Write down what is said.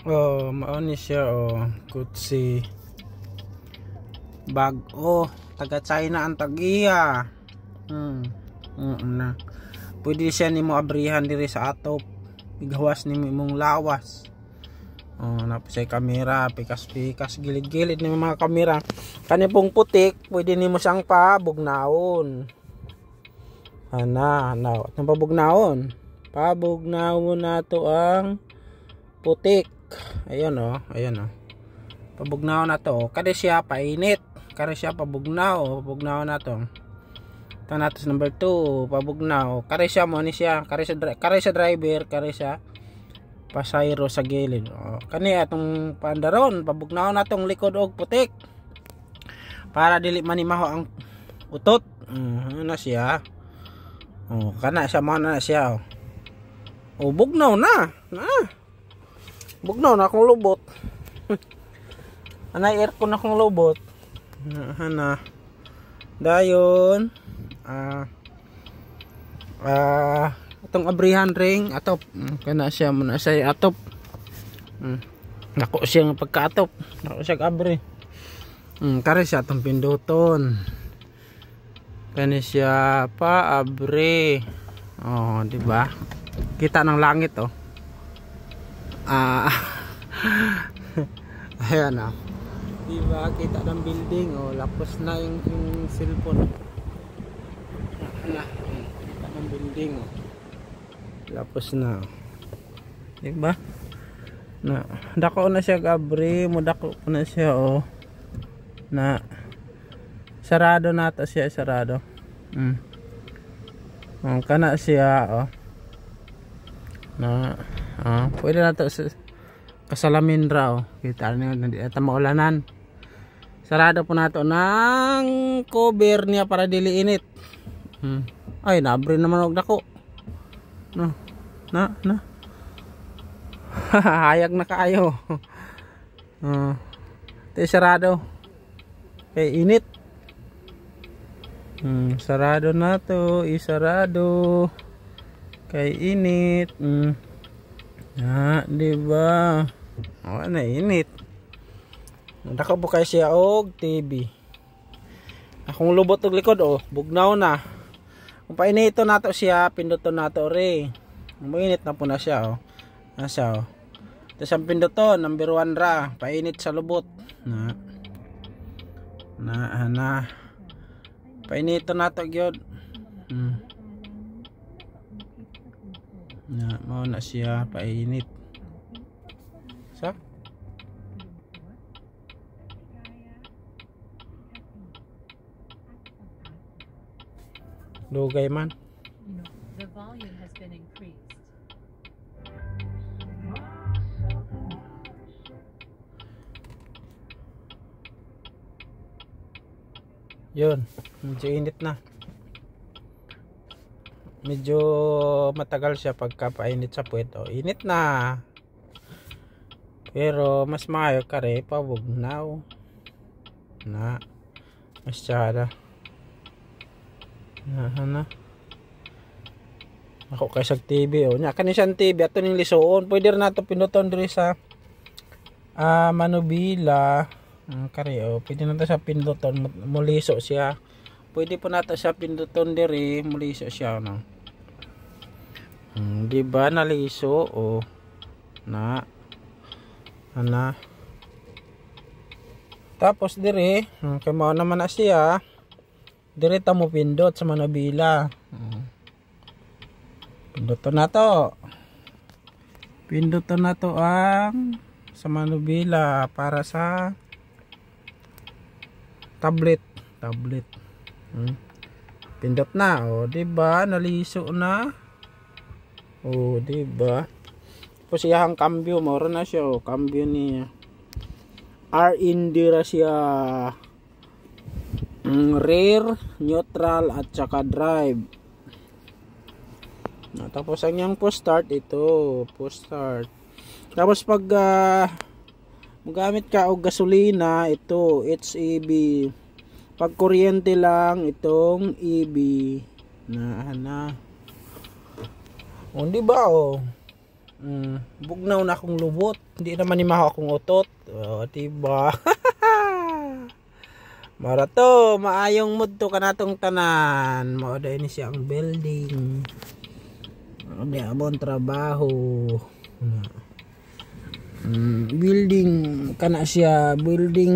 Oh, mao ni siya oh, kutsi. Bag-o, taga China ang tag-iya. Na. Pwede siya nimo abrihan diri sa atop. Igawas nimo imong lawas. Oh, na siya kamera, pikas-pikas gilid-gilid ni mga kamera. Kani pong putik, pwede nimo siyang pabugnawon. Ana, na, atong pabugnawon. Pabugnawon nato ang putik. Ayun oh, ayun oh. Pabugnaw na to. Kani siya painit. Kani siya pabugnaw, pabugnaw na to. Ito nato sa number 2, pabugnaw. Kani siya mo ni siya, kani siya driver, kani siya pasayro sa gilid. Oh, kani atong pandaron, pabugnaw na tong likod og putik. Para dili manimaho ang utot. Ano na siya? Oh, kana siya mo na siya oh. Oh, bugnaw na. Na. Bugnaw na akong lubot. Anay aircon akong lubot. Ana. Dayon. Itong abrihan ring atop. Kana siya mo na siya atop. Nako siya nga pagkaatop. Nako siya abri. Kare siya atong pinduton. Kani siya pa abre. Oh, di ba? Kita ng langit oh. Ayan ah. Di ba kita ng building oh, lapos na yung cellphone. Na, kita ng building oh. Lapos na. Di ba? Na, dako na siya gabre, mo dako na siya oh. Na sarado na to siya, sarado. Oh, kana siya oh. Na pwede na to kasalamin ra oh. Kita niyo hindi ata maulanan. Sarado po nato ng cover niya para dili init. Ay, naabre naman og dako. No. Na, na. Hayag na kaayo. Te sarado. Kay init. Sarado na to, isarado. Kay init. Na, di ba? Oh, na init. Dako po kay siya og TV. Akong lubot og likod oh, bugnaw na. Kung painito nato siya, pinduton nato re. Mainit na po na siya oh. Nasa oh. Tapos ang pinduton, number 1 ra, painit sa lubot. Na. Na na. Painito nato gyud. Na, mao na siya painit. Sa? Dugay man. The volume has been increased. Yun, medyo init na. Medyo matagal siya pagka painit sa puwet. Oh, init na. Pero mas maayo kare pabugnaw. Na. Mas tsada. Na, na. Ako kay sa TV oh. Nya kani siyang TV ato ning lisuon. Pwede ra nato pinduton diri sa manubila. Kare oh, pwede nato sa pinduton muliso siya. Pwede po nato siya pinduton diri muliso siya no. Di ba naliso oh. Na. Ana. Tapos diri, kay mao naman na siya. Diri ta mo pindot sa manubila. Pinduton na to. Pinduton na to ang sa manubila para sa tablet, tablet. Pindot na oh, di ba? Naliso na. Oh, di ba? Tapos iyang cambio, moro na siya oh, cambio niya. R-N-D ra siya. Rear, neutral at saka drive. Na, tapos ang iyang push start ito, push start. Tapos pag magamit ka og gasolina, ito HEB. Pag kuryente lang itong EB. Na na. Oh, di ba oh? Bugnaw na akong lubot. Hindi naman ni maho akong utot. Oh, diba? Mara to, maayong mood to kanatong tanan. Mao ni siya ang building. Di among trabaho. Building kana siya, building.